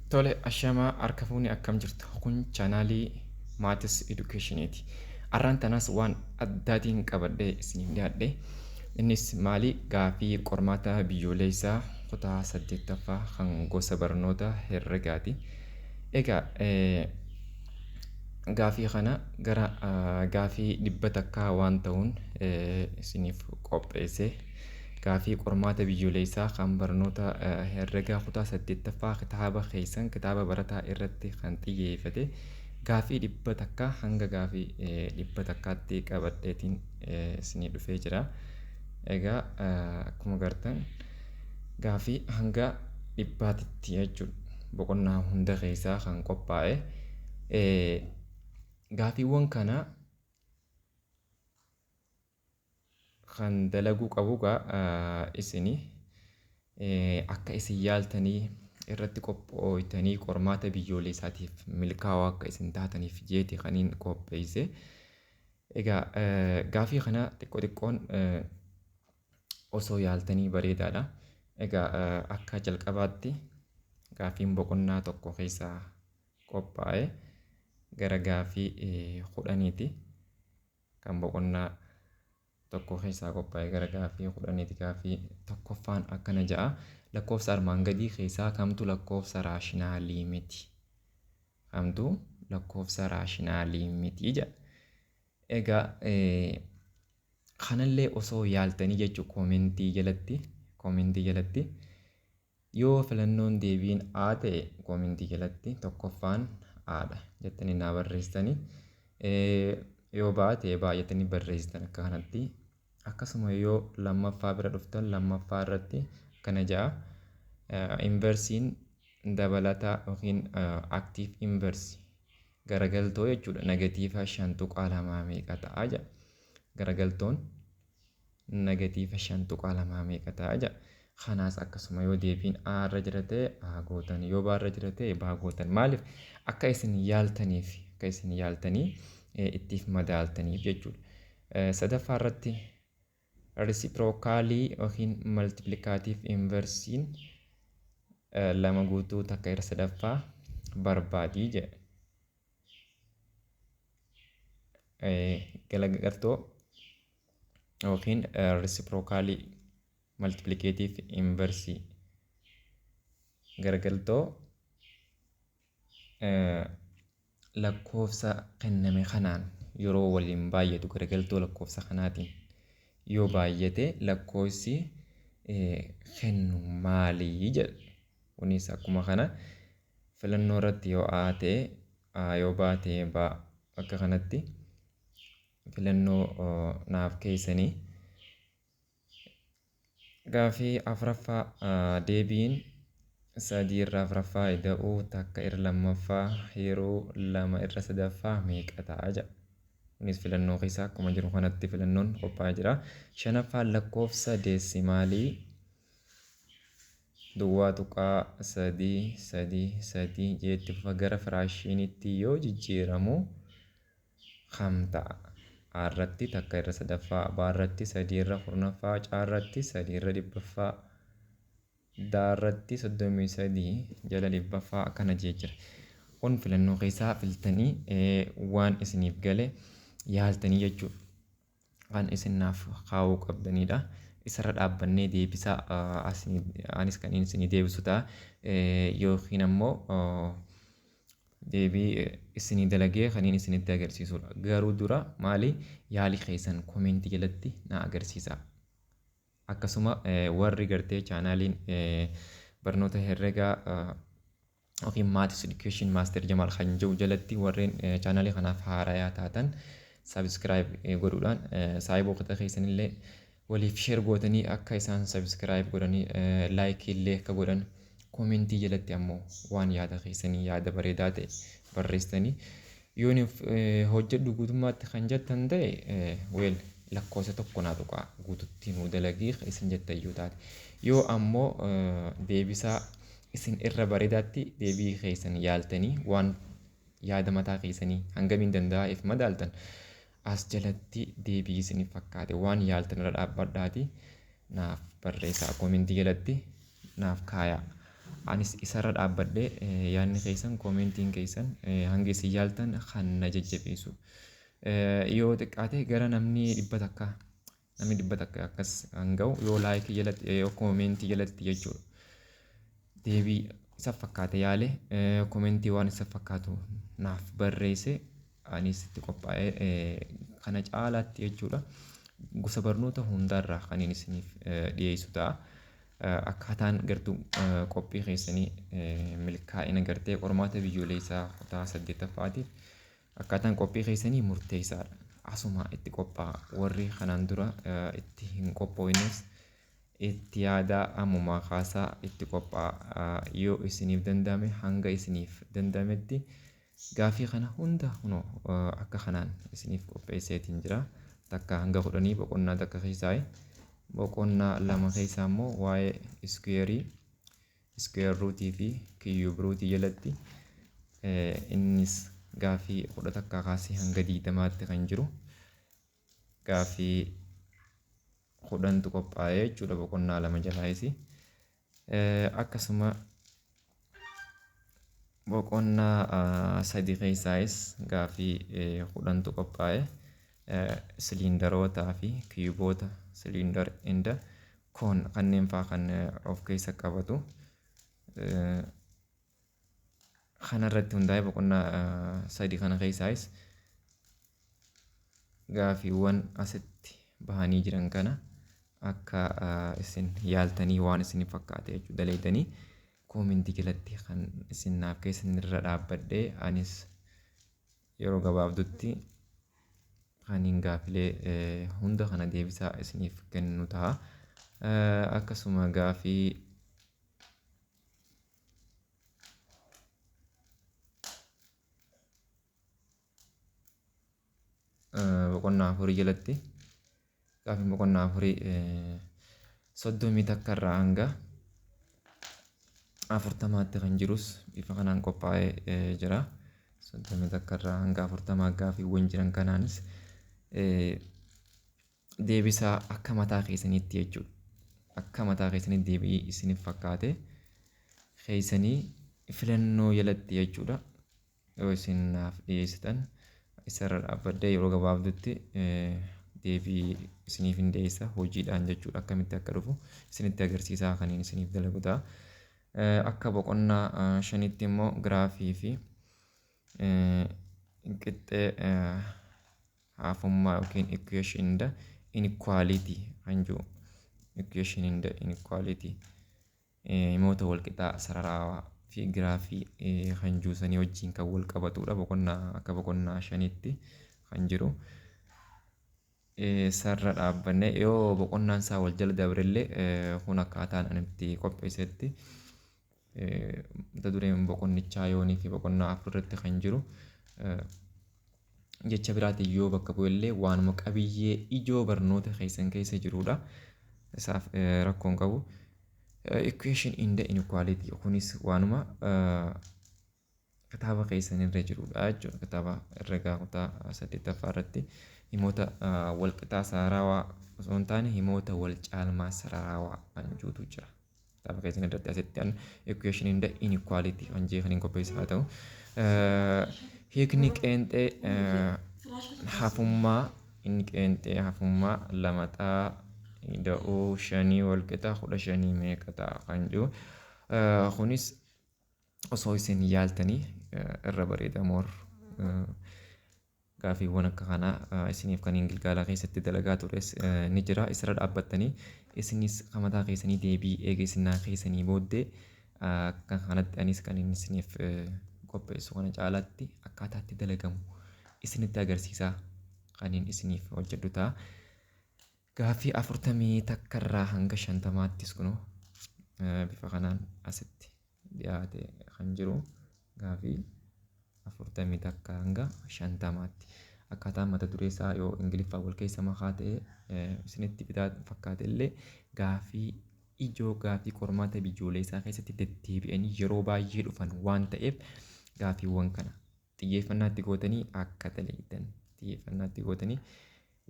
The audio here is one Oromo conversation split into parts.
Tole, ashamaa harka fuuni, akkam jirtu? Kun chaanaalii Maatis Edukeeshiniiti. Arraan tanaas waan addaatiin qabadhee isiniif dhiyaadhe. Innis maali? Gaafii qormaata biyyoolessaa kutaa 8ffaa kan gosa barnoota herregaati. Egaa gaafii kana gara gaafii 100 waan ta'uun isiniif qopheesse. Gaafii qormaata biyyoolessaa kan barnoota herregaa kutaa 8ffaa kitaaba keessan kitaaba barataa irratti kan xiyyeeffate gaafii 100 hanga gaafii 100tti qabadheetiin isinii dhufee jira. Egaa akkuma agartan gaafii hanga 100tti jechuudha, boqonnaa hunda keessaa kan qophaa'e. Gaafiiwwan kana kan dalaguu qabu gaa isini, akka isin yaaltanii irratti qophooytanii qormaata biyyoolessaatiif milkaa'oo akka isin taataniif jeeti kaniin qopheesse. Egaa gaafii kana xiqqoo xiqqoon osoo yaaltanii bareedaadha. Egaa akka jalqabaatti gaafiin boqonnaa 1 keessaa qophaa'e gara gaafii 10ti. Kan boqonnaa 1 keessaa qophaa'e gara gaafii 10ti. Gaafii 1ffaan akkana ja'a: Lakkoofsa armaan gadii keessaa kamtu lakkoofsa raashinaalii miti? Kamtu lakkoofsa raashinaalii miti jedha. Egaa kanallee osoo yaaltanii jechuu koomentii jalatti yoo filannoon deebiin A ta'e, koomentii jalatti 1ffaan A dha jettanii naa barreessitanii, yoo B ta'e B jettanii barreessitan akka kanatti. Akkasuma yoo lammaffaa bira dhuftan, lammaffaa irratti akkana ja'a: Inversiin dabalataa yookiin active inverse garagaltoo jechuudha negatiiva 5.2 meeqa ta'a jedha. Garagaltoon negatiiva 5.2 meeqa ta'a jedha. Kanaas akkasuma yoo deebiin A irra jira ta'e A gootan, yoo B irra jira ta'e B gootan. Maaliif? Akka isin yaaltaniif, akka isin yaaltanii ittiif madaaltaniif jechuudha. Sadaffaa irratti reciprocalii yookiin multiplicative inversiin 2 guutuu 1/3 barbaadii jedha. Galagaltoo yookiin reciprocalii multiplicative inversii garagaltoo lakkoofsa kenname kanaan yeroo waliin baay'atu, garagaltoo lakkoofsa kanaatiin yoo baay'ate lakkoofsi kennu maalii jedha. Kunis akkuma kana filannoo irratti yoo A ta'e A, yoo B ta'e B, akka kanatti filannoo naaf keessanii. Gaafii 4ffaa, deebiin 3/4 ida'uu 1/2 yeroo 2/3 meeqa ta'a jedha. Kunis filannoo keessa akkuma jiru kanatti filannoon qophaa'ee jira. Shanaffaan lakkoofsa deesimaalii 0.333 jeetti fufa gara firaashiniitti yoo jijjiiramu kam ta'a? A irratti 1/3, B irratti 3/10, C irratti 3/100, D irratti 33/100 akkana jee jira. Kun filannoo keessaa filtanii waan isiniif gale yaaltanii jechuudha. Kan isin naaf kaa'uu qabdanidha. Isarra dhaabbannee deebisaa anis kan isinii deebisu ta'a. Yookiin ammoo deebii isinii dalagee kan inni isinitti agarsiisudha. Garuu dura maali, yaalii keessan koomentii jalatti na agarsiisa. Akkasuma warri gartee chaanaaliin barnoota herregaa yookiin Maths Education Master Jamal kan jedhu jalatti warreen chaanaalii kanaaf haarayaa taatan subscribe godhuudhaan, saayiboota keessanillee waliif share gootanii akka isaan subscribe godhanii, likeii illee akka godhan, koomentii jalatti ammoo waan yaada keessanii yaada bareedaa ta'e barreessitanii, yoo hojjedhu guutummaatti kan jettan ta'e, well, lakkoofsa 1 naa tuqaa, guututti nuu dalagii isin jettan yoo taate. Yoo ammoo deebisaa isin irra bareedaatti deebii keessan yaaltanii, waan yaada mataa keessanii hangamiin danda'a if madaaltan, as jalatti deebii isiniif fakkaate waan yaaltan irra dhaabbadhaati naaf barreessaa, koomentii jalatti naaf kaayaa. Anis isarra dhaabbadhee yaadni keessan, koomentiin keessan hanga isin yaaltan kan na jajjabeessu. Yoo xiqqaate gara namni 100, namni 100 akkas kan ga'u yoo laayikii jalatti, yoo koomentii jalatti jechuudha. Deebii isa fakkaate yaale, koomentii waan isa fakkaatu naaf barreesse, anis itti qophaa'ee kana caalaatti jechuudha. Gosa barnoota hundaarraa kan inni isiniif dhiyeessu ta'a. Akkaataan gartuu qophii keessanii milkaa'ina gartee qormaata biyyoolessaa kutaa 8ffaatiif akkaataan qophii keessanii murteessaadha. Asuma itti qophaa'a. Warri kanaan dura itti hin qophoofnes itti yaadaa, ammumaa kaasaa itti qophaa'a. Yoo isiniif danda'ame, hanga isiniif danda'ametti gaafii kana hunda kunoo akka kanaan isiniif qopheesseetiin jira. 1 hanga 10 boqonnaa 1 keessaa, boqonnaa 2 keessaa immoo waa'ee iskuweerii, square rootii fi cube rootii jalatti innis gaafii 11 kaasee hanga 20tti kan jiru gaafii 10tu qophaa'ee jechuudha boqonnaa 2 jalaayis. Akkasuma boqonnaa 3 keessaayis gaafii 10tu qophaa'e, siliindarootaa fi kiyuboota, cylinder and cone kanneen fa'aa kan of keessa qabatu. Kanarratti hundaa'ee boqonnaa 3 kana keessaayis gaafiiwwan asitti bahanii jiran kana akka isin yaaltanii waan isin fakkaate jechuudha daleetanii koomentii jalatti kan isin naaf keessan irra dhaabbadhee anis yeroo gabaabdutti kaniin gaafilee hunda kana deebisaa isiniif kennu ta'a. Akkasuma gaafii boqonnaa 4 jalatti gaafiin boqonnaa 4 31 irraa hanga 40tti kan jirus bifa kanaan qophaa'ee jira. 31 irraa hanga 40 gaafiiwwan jiran kanaanis deebisaa akka mataa keessaniitti jechuudha. Akka mataa keessanitti deebii isiniif fakkaate keessanii filannoo jalatti jechuudha. Yoo isin naaf dhiyeessitan isarra dhaabbadhee yeroo gabaabdutti deebii isiniif hin dhiyeessa, hojiidhaan jechuudha, akkamitti akka dhufu isinitti agarsiisaa kan isiniif dalagu ta'a. Akka boqonnaa 5tti immoo giraafii fi qixxee hafummaa yookiin equation and inequality kan jiru, equation and inequality, himoota walqixaa sararaawaa fi giraafii kan jiru sanii wajjin kan wal qabatudha, boqonnaa akka boqonnaa 5tti kan jiru. Sarara dhaabbanne yoo boqonnaan isaa wal jala dabrellee kun akkaataan ani itti qopheessetti mata dureen boqonnichaa yoonii fi boqonnaa 4 irratti kan jiru jecha biraatiin yoo bakka bu'ellee waanuma qabiyyee ijoo barnoota keessan keessa jirudha. Isaaf rakkoon qabu. Equation and inequality kunis waanuma kitaaba keessan irra jirudha jechuudha. Kitaaba herregaa kutaa 8ffaa irratti himoota walqixaa sararawaa osoo hin taane himoota wal caalmaa sararawaa kan jirutu jira. Kitaaba keessan irratti asitti an equation and inequality kan jee kan hin qopheesse haa ta'u. Hiikni qeenxee hafummaa, inni qeenxee hafummaa 2 xaa ida'uu 5 walqixa 15 meeqa ta'a kan jiru. Kunis osoo isin yaaltanii irra bareeda moor. Gaafiiwwan akka kanaa isiniif kan gilgaala keessatti dalagaa tures ni jira. Isirra dhaabbattanii isinis mataa keessanii deebii eega isinaa keessanii booddee akka kanatti anis kan inni isiniif qopheessu kana caalaatti akkaataa itti dalagamu isinitti agarsiisaa kan inni isiniif hojjedhu ta'a. Gaaffii 41 irraa hanga 50ttis kunoo bifa kanaan asitti dhiyaate kan jiru, gaaffii 41 hanga 50tti. Akkaataan mata duree isaa yoo Ingiliffaan wal keessa makaa ta'e isinitti bitaa fakkaate illee, gaaffii ijoo gaaffii qormaata biyyoolessaa keessatti deddeebi'anii yeroo baay'ee dhufan waan ta'eef gaaffiiwwan kana xiyyeeffannaatti gootanii akka dalagdan, xiyyeeffannaatti gootanii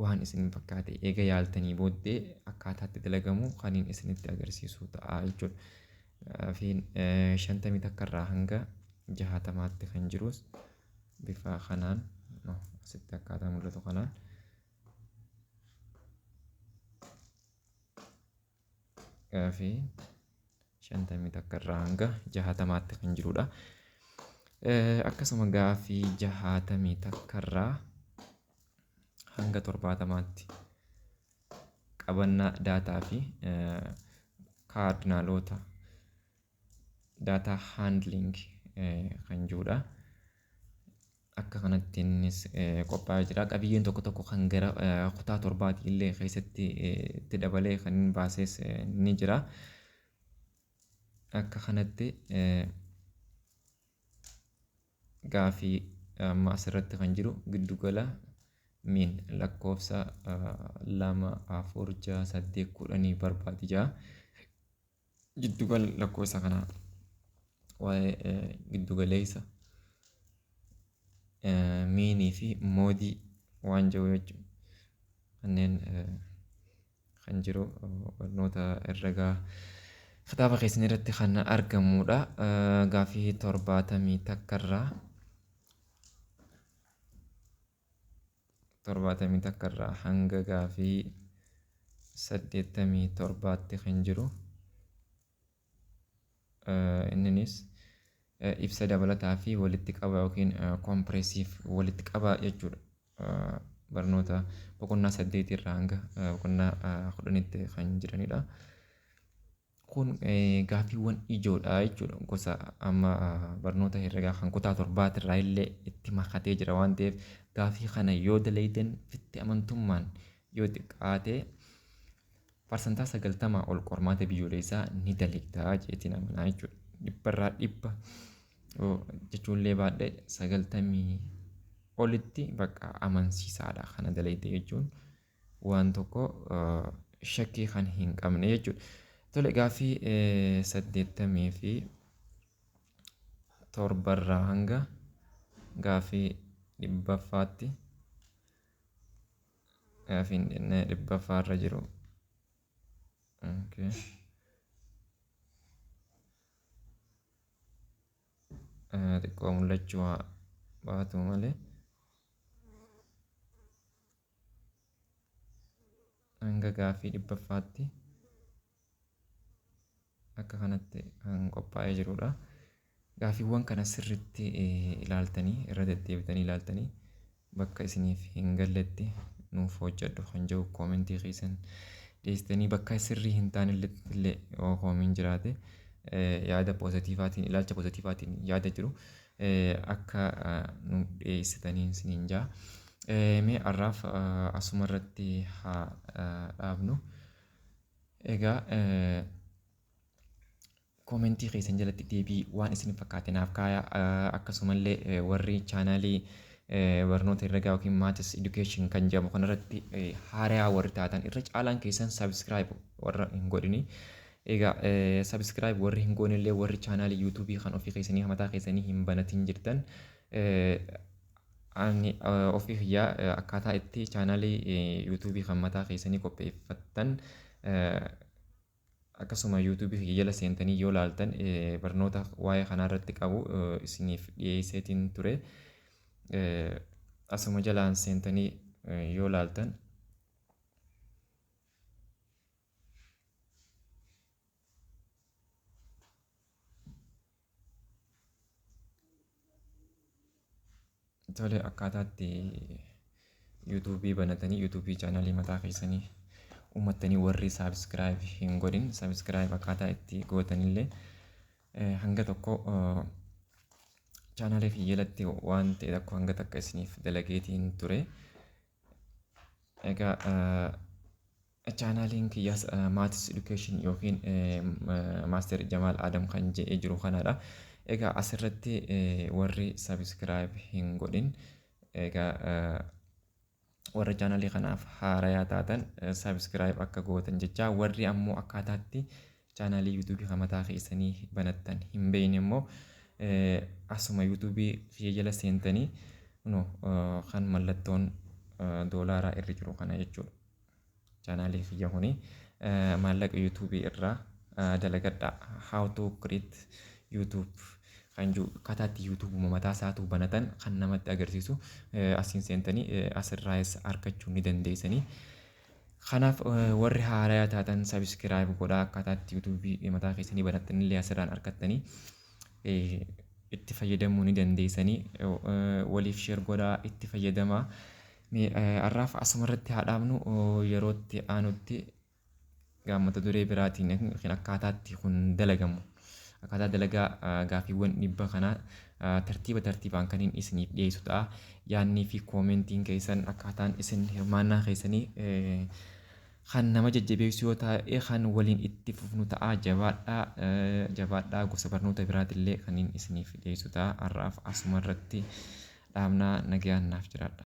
waan isin fakkaate eega yaaltanii booddee akkaataatti dalagamu kan inni isinitti agarsiisu ta'a jechuudha. Gaafiin 51 irraa hanga 60tti kan jirus bifa kanaan asitti akkaataa mul'atu kanaan gaafii 51 irraa hanga 60tti kan jirudha. Akkasuma gaafii 61 irraa hanga 70tti qabannaa daataa fi kaardinaaloota, data handling kan jirudha. Akka kanatti innis qophaa'ee jira. Qabiyyeen tokko tokko kan gara kutaa torbaati illee keessatti itti dabalee kan baases ni jira. Akka kanatti gaafii amma asirratti kan jiru giddugala mean lakkoofsa 2, 4, 6, 8, 10 barbaadi jira. Giddugala lakkoofsa kanaa, waa'ee giddugaleessa meanii fi modeii waan jiru jechuudha. Kanneen kan jiru barnoota herregaa kitaaba keessan irratti kan argamudha. Gaafii 71 irraa hanga gaafii 87tti kan jiru. Inninis ibsa dabalataa fi walitti qaba yookiin comprehensive walitti qaba jechuudha. Barnoota boqonnaa 8 irraa hanga boqonnaa 10tti kan jiranidha. Kun gaaffiiwwan ijoodha jechuudha. Gosa amma barnoota herregaa kan kutaa torbaatirraa illee itti makatee jira waan ta'eef, gaaffii kana yoo dalaydan fitti amantummaan yoo xiqqaate 90% ol qormaata biyyoolessaa ni dalagdaa jeetiin amanaa jechuudha. Dhibbarraa dhibba jechuunillee baadhee 90 olitti bakka amansiisaadha kana dalayte jechuun, waan tokko shakkii kan hin qabne jechuudha. Tole, gaaffii 87rraa hanga gaaffii 100ffaatti, gaaffiin 100ffaarra jiru. Okay. Xiqqoo mul'achuu baatu malee, hanga gaaffii 100ffaatti akka kanatti kan qophaa'ee jirudha. Gaaffiiwwan kana sirriitti ilaaltanii, irra deddeebitanii ilaaltanii, bakka isiniif hin galletti nuuf hojjedhu kan jiru commentii keessan dhiyeessitanii, bakka sirrii hin taane illee yoo koomiin jiraate, yaada positiveaatiin, ilaalcha positiveaatiin yaada jiru akka nu dhiyeessitanii isiniin jaa. Mee har'aaf asuma irratti haa dhaabnu. Egaa commentii keessan jalatti deebii waan isin fakkaate naaf kaayaa. Akkasumallee warri channelii barnoota herregaa yookiin Maths Education kan jedhamu kanarratti haaraa warri taatan, irra caalaan keessan subscribe warra hin godhini. Egaa subscribe warri hin goonellee, warri channelii YouTubeii kan ofii keessanii mataa keessanii hin banatin jirtan, ani ofii kiyyaa akkaataa itti channelii YouTubeii kan mataa keessanii qopheeffattan, akkasuma YouTubeii kiyya jala seentanii yoo laaltan barnoota waa'ee kanaa irratti qabu isiniif dhiyeesseetiin ture. Asuma jalaan seentanii yoo laaltan, tole, akkaataatti YouTubeii banatanii YouTubeii channelii mataa keessanii uummattanii, warri subscribe hin godhin subscribe akkaataa itti gootanillee hanga tokko channelii kiyya jalatti waan ta'e tokko hanga takka isiniif dalageetiin ture. Egaa channeliin kiyyaas Maths Education yookiin Master Jamaal Adam kan jedhee jiru kanadha. Egaa asirratti warri subscribe hin godhin, egaa warra channelii kanaaf haarayaa taatan subscribe akka gootan jecha, warri ammoo akkaataatti channelii YouTubeii kan mataa keessanii banattan hin beekne immoo asuma YouTubeii kiyya jala seentanii no kan mallattoon doolaaraa irra jiru kana jechuudha. Channelii kiyya kuni maallaqa YouTubeii irraa dalagadha. How to create YouTube kan jiru, akkaataa itti YouTube mataa isaatu banatan kan namatti agarsiisu asiin seentanii asirraas argachuu ni dandeessanii. Kanaaf warri haaraa taatan subscribe godhaa. Akkaataa itti YouTubeii mataa keessanii banattanillee asirraan argattanii itti fayyadamuu ni dandeessanii. Waliif share godhaa, itti fayyadamaa. Har'aaf asumarratti haa dhaabnu. Yerootti aanutti mata duree biraatiin yookiin akkaataa itti kun dalagamu, akkaataa dalagaa gaaffiiwwan 100 kanaa tartiiba tartiibaan kan inni isiniif dhiyeessu ta'a. Yaadnii fi commentiin keessan, akkaataan isin hirmaannaa keessanii kan nama jajjabeessu yoo ta'e, kan waliin itti fufnu ta'a. Jabaadhaa, jabaadhaa. Gosa barnoota biraatillee kan inni isiniif dhiyeessu ta'a. Har'aaf asumarratti dhaabnaa, nagaan naaf jiraadha.